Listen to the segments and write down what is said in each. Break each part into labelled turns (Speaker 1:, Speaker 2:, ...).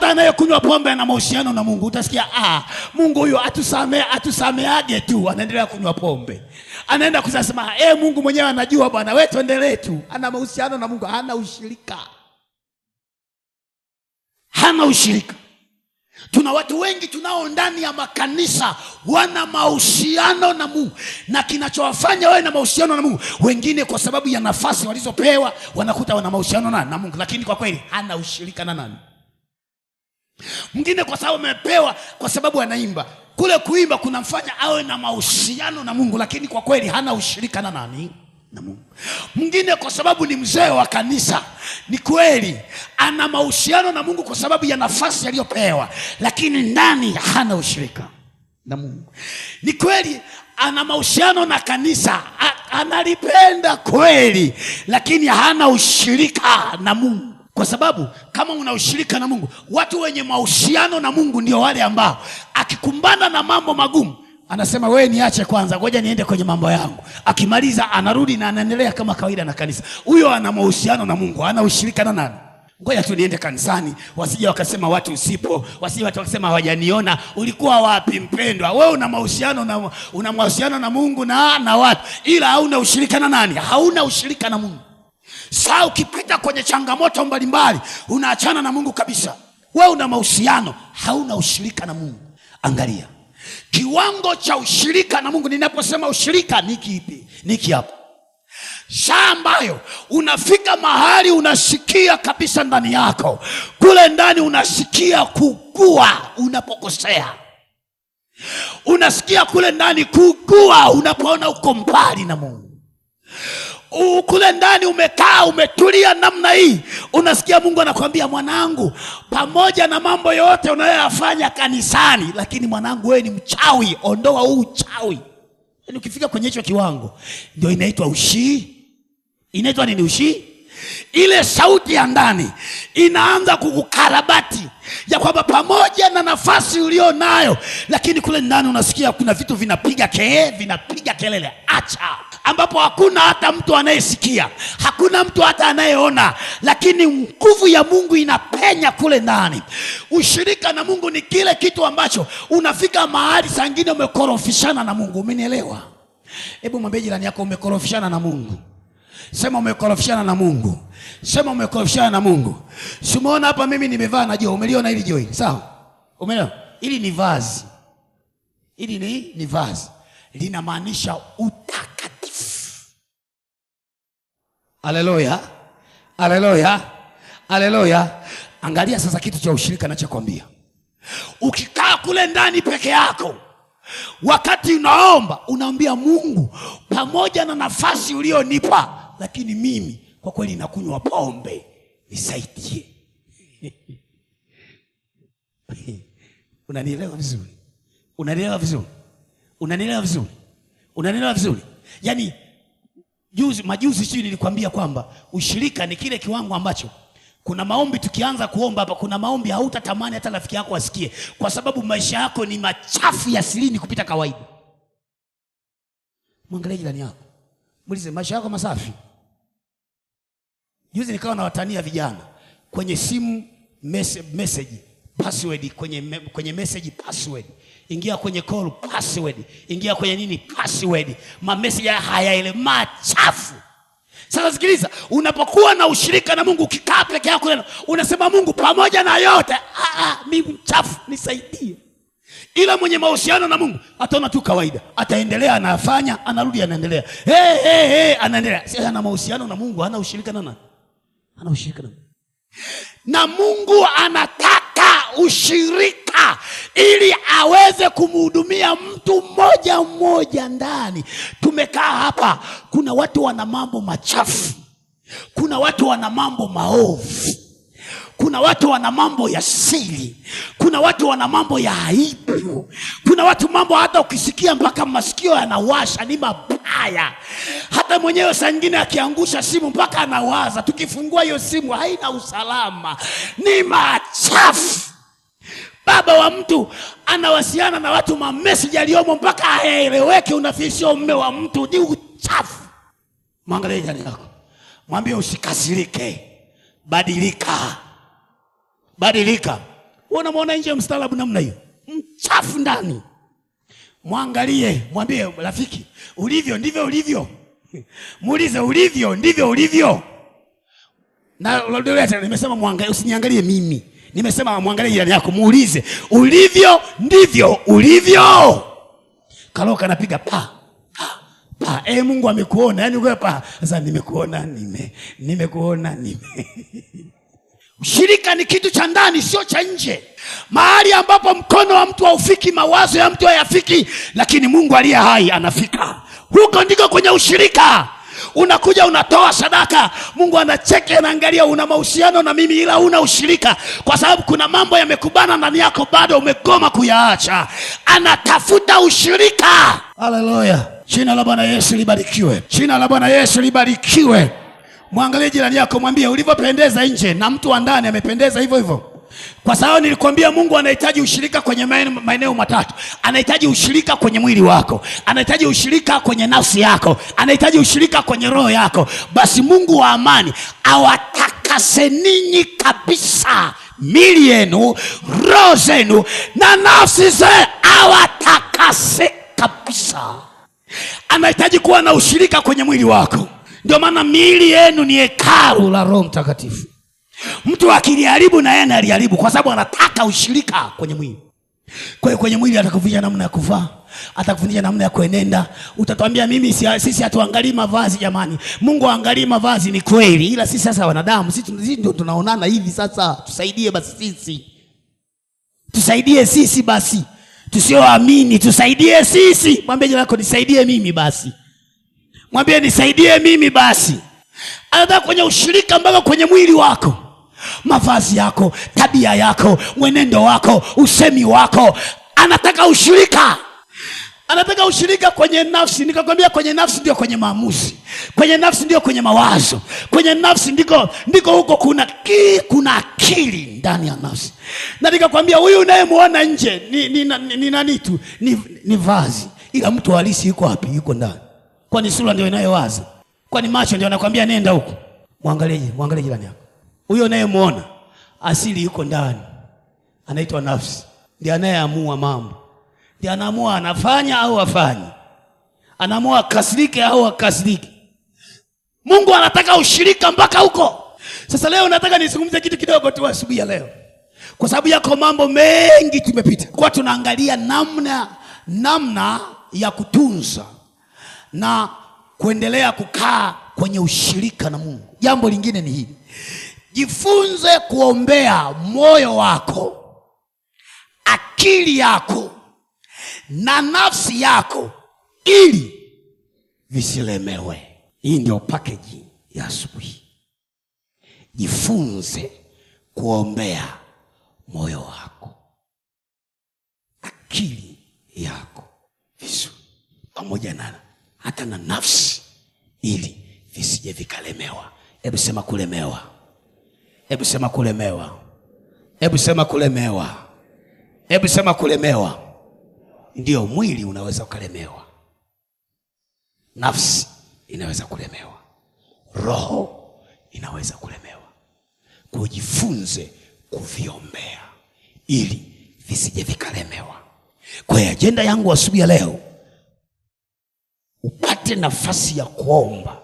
Speaker 1: Hata anayekunywa pombe ana mahusiano na Mungu. Utasikia Mungu huyo atusameage tu, anaendelea kunywa pombe. Anaenda kusema Mungu mwenyewe anajua bwana, wewe tuendelee tu. Ana mahusiano na Mungu, hana ushirika. Hana ushirika. Tuna watu wengi tunao ndani ya makanisa wana mahusiano na Mungu, na kinachowafanya wawe na mahusiano na Mungu, wengine kwa sababu ya nafasi walizopewa wanakuta wana mahusiano na Mungu, lakini kwa kweli hana ushirika na nani. Mwingine kwa sababu amepewa, kwa sababu anaimba, kule kuimba kunamfanya awe na mahusiano na Mungu, lakini kwa kweli hana ushirika na nani? Na Mungu. Mwingine kwa sababu ni mzee wa kanisa, ni kweli ana mahusiano na Mungu kwa sababu ya nafasi aliyopewa, lakini ndani hana ushirika na Mungu. Ni kweli ana mahusiano na kanisa, analipenda kweli, lakini hana ushirika na Mungu. Kwa sababu kama una ushirika na Mungu, watu wenye mahusiano na Mungu ndio wale ambao akikumbana na mambo magumu anasema wewe niache kwanza, ngoja niende kwenye mambo yangu. Akimaliza anarudi na anaendelea kama kawaida na kanisa. Huyo ana mahusiano na Mungu, ana ushirika na nani? Ngoja tu niende kanisani, wasije wakasema watu usipo, wasije watu wakasema hawajaniona. Ulikuwa wapi mpendwa? Wewe una mahusiano na, una mahusiano na Mungu na watu, ila hauna ushirika na nani? Hauna ushirika na Mungu. Sasa ukipita kwenye changamoto mbalimbali unaachana na Mungu kabisa. Wewe una mahusiano, hauna ushirika na Mungu. Angalia kiwango cha ushirika na Mungu. Ninaposema ushirika ni kipi? Ni kiapo. Saa ambayo unafika mahali unasikia kabisa ndani yako, kule ndani unasikia kugua unapokosea. Unasikia kule ndani kugua unapoona uko mbali na Mungu. Kule ndani umekaa umetulia namna hii, unasikia Mungu anakuambia mwanangu, pamoja na mambo yote unayoyafanya kanisani, lakini mwanangu wewe ni mchawi, ondoa huu uchawi. Yaani ukifika kwenye hicho kiwango ndio inaitwa ushii. Inaitwa nini ushii? Ile sauti ya ndani inaanza kukukarabati ya kwamba pamoja na nafasi ulio nayo, lakini kule ndani unasikia kuna vitu vinapiga vinapiga kelele. Acha, ambapo hakuna hata mtu anayesikia, hakuna mtu hata anayeona, lakini nguvu ya Mungu inapenya kule ndani. Ushirika na Mungu ni kile kitu ambacho unafika mahali saa nyingine umekorofishana na Mungu. Umenielewa? Hebu mwambie jirani yako umekorofishana na Mungu. Sema umekorofishana na Mungu. Sema umekorofishana na Mungu. Si umeona hapa mimi nimevaa na joho? Umeliona hili joho hili? Sawa? Umeona? Hili ni vazi. Hili ni vazi. Linamaanisha utakatifu. Haleluya. Haleluya. Haleluya. Angalia sasa kitu cha ushirika ninachokuambia. Ukikaa kule ndani peke yako, wakati unaomba, unaambia Mungu, pamoja na nafasi ulionipa, lakini mimi kwa kweli nakunywa pombe, nisaidie. Unanielewa vizuri? Unanielewa vizuri? Unanielewa vizuri? Unanielewa vizuri? Yaani majuzi sijui nilikwambia kwamba ushirika ni kile kiwango ambacho kuna maombi tukianza kuomba hapa, kuna maombi hautatamani hata rafiki yako asikie, kwa sababu maisha yako ni machafu ya silini kupita kawaida. Mwangalie jirani yako, muulize maisha yako masafi. Juzi nikawa nawatania vijana kwenye simu message password, kwenye message password, ingia kwenye call password, ingia kwenye nini password, ma message haya ile machafu. Sasa sikiliza, unapokuwa na ushirika na Mungu, ukikaa peke yako leo unasema Mungu, pamoja na yote mimi mchafu, nisaidie. Ila mwenye mahusiano na Mungu ataona tu kawaida, ataendelea, anafanya, anarudi, anaendelea, hey, anaendelea. Sasa ana mahusiano na Mungu, hana ushirika na nani? Hana ushirika na Mungu. Na Mungu anataka ushirika ili aweze kumhudumia mtu mmoja mmoja ndani. Tumekaa hapa, kuna watu wana mambo machafu, kuna watu wana mambo maovu, kuna watu wana mambo ya siri, kuna watu wana mambo ya aibu, kuna watu mambo hata ukisikia mpaka masikio yanawasha, ni mabaya. Hata mwenyewe saa nyingine akiangusha simu mpaka anawaza, tukifungua hiyo simu haina usalama, ni machafu. Baba wa mtu anawasiliana na watu, ma message aliyomo mpaka haeleweki, unafisio mume wa mtu, ni uchafu. Mwangalie jirani yako, mwambie usikasirike, badilika. Badilika. Wewe unamwona nje mstaarabu namna hiyo, mchafu ndani. Mwangalie, mwambie rafiki, ulivyo ndivyo ulivyo. Muulize ulivyo ndivyo ulivyo. Na nimesema mwangalie, usiniangalie mimi. Nimesema mwangalie jirani yako, muulize ulivyo ndivyo ulivyo. Kaloka anapiga pa pa pa. Mungu amekuona. Yaani wewe pa. Sasa nimekuona, nimekuona nime. Ushirika ni kitu cha ndani, sio cha nje. Mahali ambapo mkono wa mtu haufiki, mawazo ya mtu hayafiki, lakini Mungu aliye hai anafika. Huko ndiko kwenye ushirika. Unakuja unatoa sadaka, Mungu anacheka, anaangalia una mahusiano na mimi ila una ushirika, kwa sababu kuna mambo yamekubana ndani yako bado umegoma kuyaacha. Anatafuta ushirika. Haleluya. Jina la Bwana Yesu libarikiwe. Jina la Bwana Yesu libarikiwe. Mwangalie jirani yako, mwambie ulivyopendeza nje na mtu wa ndani amependeza hivyo hivyo. Kwa sababu nilikwambia Mungu anahitaji ushirika kwenye maeneo matatu. Anahitaji ushirika kwenye mwili wako, anahitaji ushirika kwenye nafsi yako, anahitaji ushirika kwenye roho yako. Basi Mungu wa amani awatakase ninyi kabisa, miili yenu, roho zenu na nafsi zenu, awatakase kabisa. Anahitaji kuwa na ushirika kwenye mwili wako. Ndio maana miili yenu ni hekalu la Roho Mtakatifu. Mtu akiliharibu na yeye analiharibu, kwa sababu anataka ushirika kwenye mwili. Kwa hiyo kwenye mwili atakufundisha namna ya kuvaa, atakufundisha namna ya kuenenda. Utatuambia mimi sisi hatuangalii mavazi jamani. Mungu haangalii mavazi, ni kweli, ila sisi sasa wanadamu, sisi ndio tunaonana hivi sasa. Tusaidie basi sisi. Tusaidie sisi basi. Tusioamini, tusaidie sisi. Mwambie jirani yako nisaidie mimi basi. Mwambie nisaidie mimi basi. Anataka kwenye ushirika mpaka kwenye mwili wako, mavazi yako, tabia yako, mwenendo wako, usemi wako. Anataka ushirika. Anataka ushirika kwenye nafsi. Nikakwambia kwenye nafsi ndio kwenye maamuzi, kwenye nafsi ndio kwenye mawazo, kwenye nafsi ndiko huko kuna akili ndani ya nafsi. Na nikakwambia huyu unayemuona nje ni nani tu, ni vazi, ila mtu halisi yuko wapi? Yuko ndani. Kwani sura ndio inayowaza? Kwani macho ndio anakuambia nenda huko? Mwangalie jirani yako. Huyo unayemuona asili yuko ndani. Anaitwa nafsi. Ndiye anayeamua mambo. Ndiye anaamua anafanya au afanye. Anaamua akasirike au akasirike. Mungu anataka ushirika mpaka huko. Sasa leo nataka nizungumze kitu kidogo tu asubuhi ya leo. Kwa sababu yako mambo mengi tumepita. Kwa tunaangalia namna ya kutunza na kuendelea kukaa kwenye ushirika na Mungu. Jambo lingine ni hili. Jifunze kuombea moyo wako, akili yako na nafsi yako ili visilemewe. Hii ndio package ya asubuhi. Jifunze kuombea moyo wako, akili yako vizuri, pamoja na hata na nafsi, ili visije vikalemewa. Hebu sema kulemewa. Hebu sema kulemewa. Hebu sema kulemewa. Hebu sema kulemewa. Ndio, mwili unaweza ukalemewa, nafsi inaweza kulemewa, roho inaweza kulemewa. Kujifunze kuviombea ili visije vikalemewa. Kwa hiyo agenda yangu asubuhi ya leo, upate nafasi ya kuomba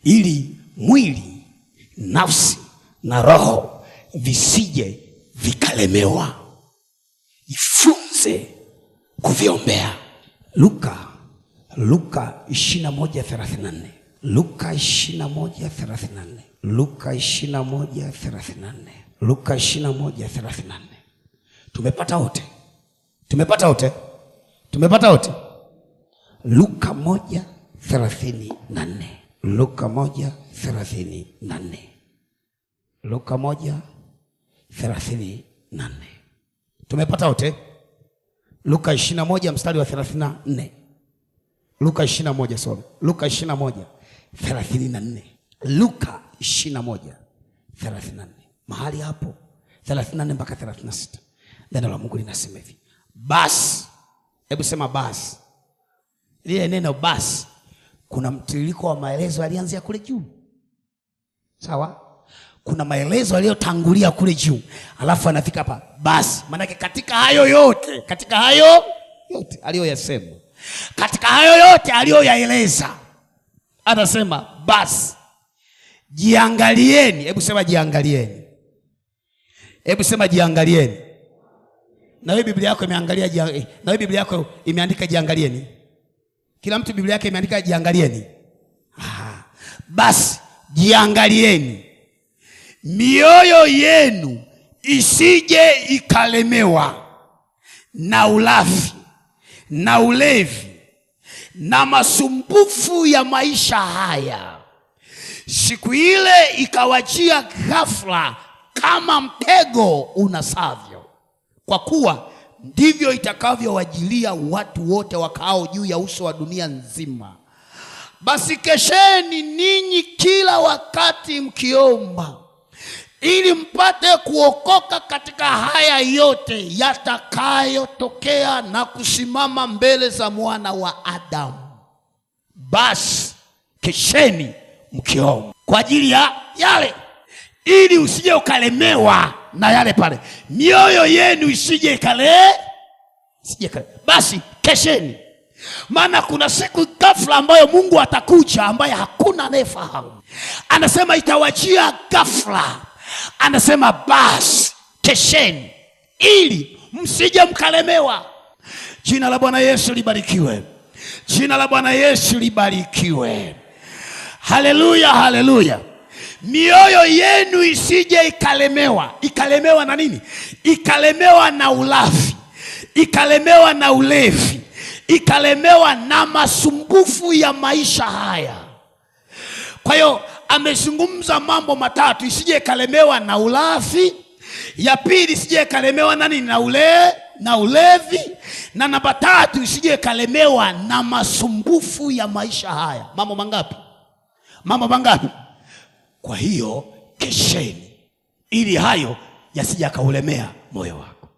Speaker 1: ili mwili, nafsi na roho visije vikalemewa. Jifunze kuviombea. Luka 21:34. Luka 21:34. Luka 21:34. Luka 21:34. Tumepata wote? Tumepata wote? Tumepata wote? Luka 1:34. Luka 1:34. Luka 1:34. Tumepata wote? Luka 21 mstari wa 34. Luka 21, sorry. Luka 21:34. Luka 21:34. Mahali hapo 34 mpaka 36. Neno la Mungu linasema hivi. Basi, hebu sema basi. Lile neno basi, kuna mtiririko wa maelezo alianzia kule juu. Sawa? Kuna maelezo aliyotangulia kule juu, alafu anafika hapa basi. Maanake katika hayo yote, katika hayo yote aliyoyasema, katika hayo yote aliyoyaeleza, anasema basi jiangalieni. Hebu sema jiangalieni. Hebu sema jiangalieni. Na wewe Biblia yako imeangalia, na wewe Biblia yako imeandika jiangalieni. Kila mtu Biblia yake imeandika jiangalieni. Basi jiangalieni, mioyo yenu isije ikalemewa na ulafi na ulevi na masumbufu ya maisha haya, siku ile ikawajia ghafla kama mtego unasavyo, kwa kuwa ndivyo itakavyowajilia watu wote wakaao juu ya uso wa dunia nzima. Basi kesheni ninyi kila wakati mkiomba, ili mpate kuokoka katika haya yote yatakayotokea na kusimama mbele za Mwana wa Adamu. Basi kesheni mkiomba kwa ajili ya yale, ili usije ukalemewa na yale pale, mioyo yenu isije ikale. Basi kesheni, maana kuna siku ghafla ambayo Mungu atakuja, ambaye hakuna anayefahamu. Anasema itawajia ghafla. Anasema basi kesheni, ili msije mkalemewa. Jina la Bwana Yesu libarikiwe. Jina la Bwana Yesu libarikiwe. Haleluya, haleluya. Mioyo yenu isije ikalemewa. Ikalemewa na nini? Ikalemewa na ulafi, ikalemewa na ulevi, ikalemewa na masumbufu ya maisha haya. Kwa hiyo amezungumza mambo matatu: isije ikalemewa na ulafi, ya pili isije ikalemewa na nini? Na ulevi, na namba tatu isije ikalemewa na masumbufu ya maisha haya. Mambo mangapi? Mambo mangapi? Kwa hiyo kesheni, ili hayo yasije yakaulemea moyo wako.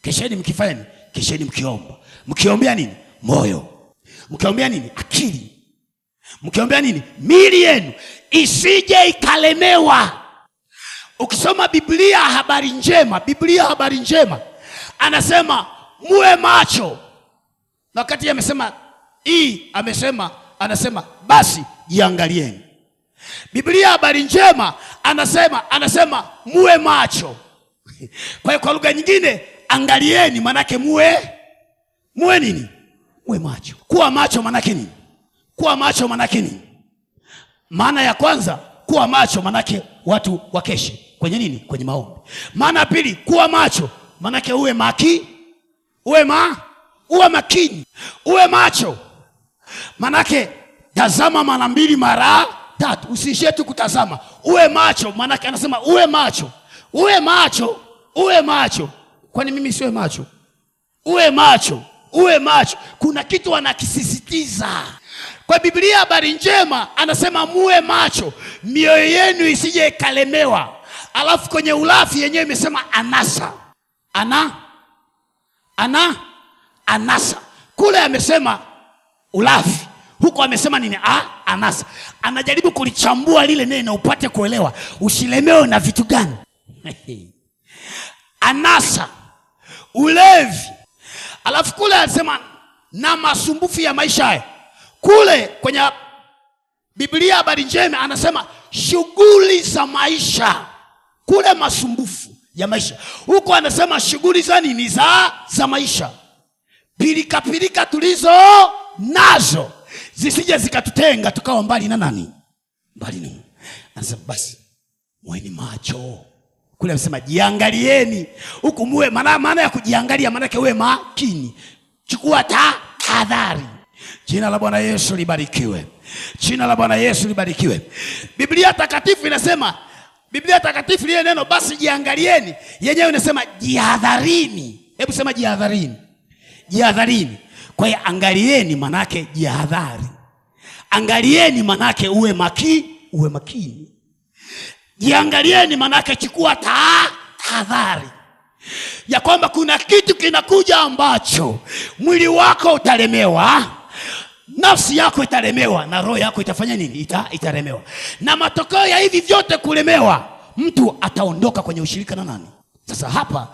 Speaker 1: Kesheni mkifanya nini? Kesheni mkiomba. Mkiombea nini? Moyo. Mkiombea nini? Akili. Mkiombea nini? Miili yenu isije ikalemewa. Ukisoma Biblia habari njema, Biblia habari njema, anasema muwe macho. Na wakati amesema hii, amesema, anasema basi jiangalieni. Biblia habari njema anasema muwe macho. Kwa hiyo kwa lugha nyingine, angalieni manake muwe nini? Muwe macho. Kuwa macho manake nini? Kuwa macho manake nini? Maana ya kwanza, kuwa macho manake watu wakeshe kwenye nini? Kwenye maombi. Maana ya pili, kuwa macho manake uwe uwe makini, uwe macho. Manake tazama mara mbili mara tatu, usiishie tu kutazama, uwe macho. Manake anasema uwe macho, uwe macho, uwe macho. Kwani mimi siwe macho? Uwe macho, uwe macho. Kuna kitu anakisisitiza. Kwa Biblia habari njema anasema muwe macho, mioyo yenu isije ikalemewa. Alafu kwenye ulafi yenyewe imesema anasa. Anasa. Kule amesema ulafi, huko amesema nini? Anasa. Anajaribu kulichambua lile neno upate kuelewa, usilemewe na vitu gani. Anasa, ulevi. Alafu kule anasema na masumbufu ya maisha haya. Kule kwenye Biblia habari njema anasema shughuli za maisha. Kule masumbufu ya maisha, huko anasema shughuli za nini? Za maisha. Pilika pilika tulizo nazo zisije zikatutenga tukawa mbali na nani? Mbali na Mungu. Anasema basi muweni macho. Kule anasema jiangalieni, huku muwe, maana ya kujiangalia maana yake uwe makini, chukua tahadhari. Jina la Bwana Yesu libarikiwe. Jina la Bwana Yesu libarikiwe. Biblia takatifu inasema, Biblia takatifu ile neno basi jiangalieni, yenyewe inasema jihadharini. Hebu sema jihadharini. Jihadharini. Kwa hiyo angalieni manake jihadhari. Angalieni manake uwe makini. Jiangalieni manake chukua tahadhari ya kwamba kuna kitu kinakuja ambacho mwili wako utalemewa, nafsi yako italemewa, na roho yako itafanya nini? Italemewa. Na matokeo ya hivi vyote kulemewa, mtu ataondoka kwenye ushirika na nani? Sasa hapa